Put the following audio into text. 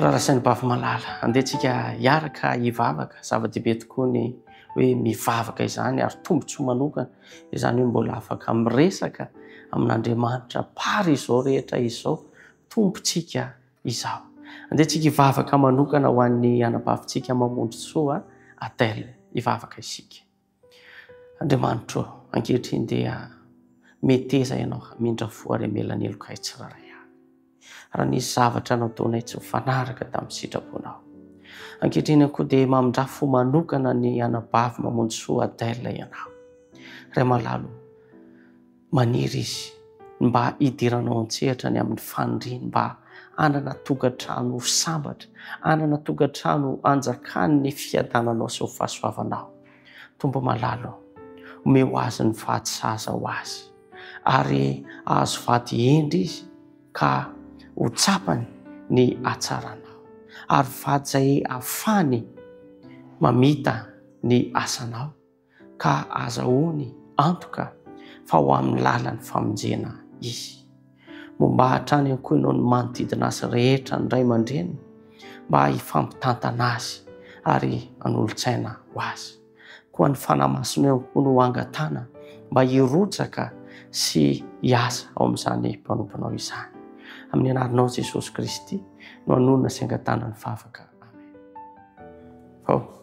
Rahalahy sy anabavy malala, andeha tsika hiaraka hivavaka. Zava-dehibe tokoa ny hoe mivavaka izany ary tombontsoa manokana izany hoe mbola afaka miresaka amin'Andriamanitra par izao rehetra izao Tompontsika izao. Andeha tsika hivavaka manokana ho an'ny anabavintsika Mamonjisoa Adèle. Hivavaka isika. Andriamanitro ô, ankehitriny dia meteza Ianao hamindra fo ary hamela ny helokay tsirairay avy. Raha nisy zavatra nataonay tsy nifanaraka tamin'ny sitraponao. Ankehitriny koa dia mamindrà fo manokana ny anabavy Mamonjisoa Adèle Ianao. Ray malala ô, Maniry izy ny mba hidiranao an-tsehatra ny amin'ny faniriany mba hanana tokantrano sambatra, hanana tokantrano hanjakan'ny fiadananao sy ny fahasoavanao. Tompo malala ô, omeo azy ny vady sahaza ho azy, ary hahazo vady hendry izy ka ho tsapany ny hatsaranao, ary vady izay hahafahany mamita ny asanao. ka azahoany antoka fa ho amin'ny lalan'ny famonjena izy. Momba hatrany ihany koa ianao ny manodidina azy rehetra, ny ray aman-dreniny, mba hifampitantana azy ary hanolo-tsaina ho azy. Koa ny Fanahy Masina ihany koa no angatahana mba hirotsaka sy hiasa ao amin'izany mpanomponao izany. Amin'ny anaranao Jesosy Kristy no anonona sy angatahana ny vavaka. Amen. Ao.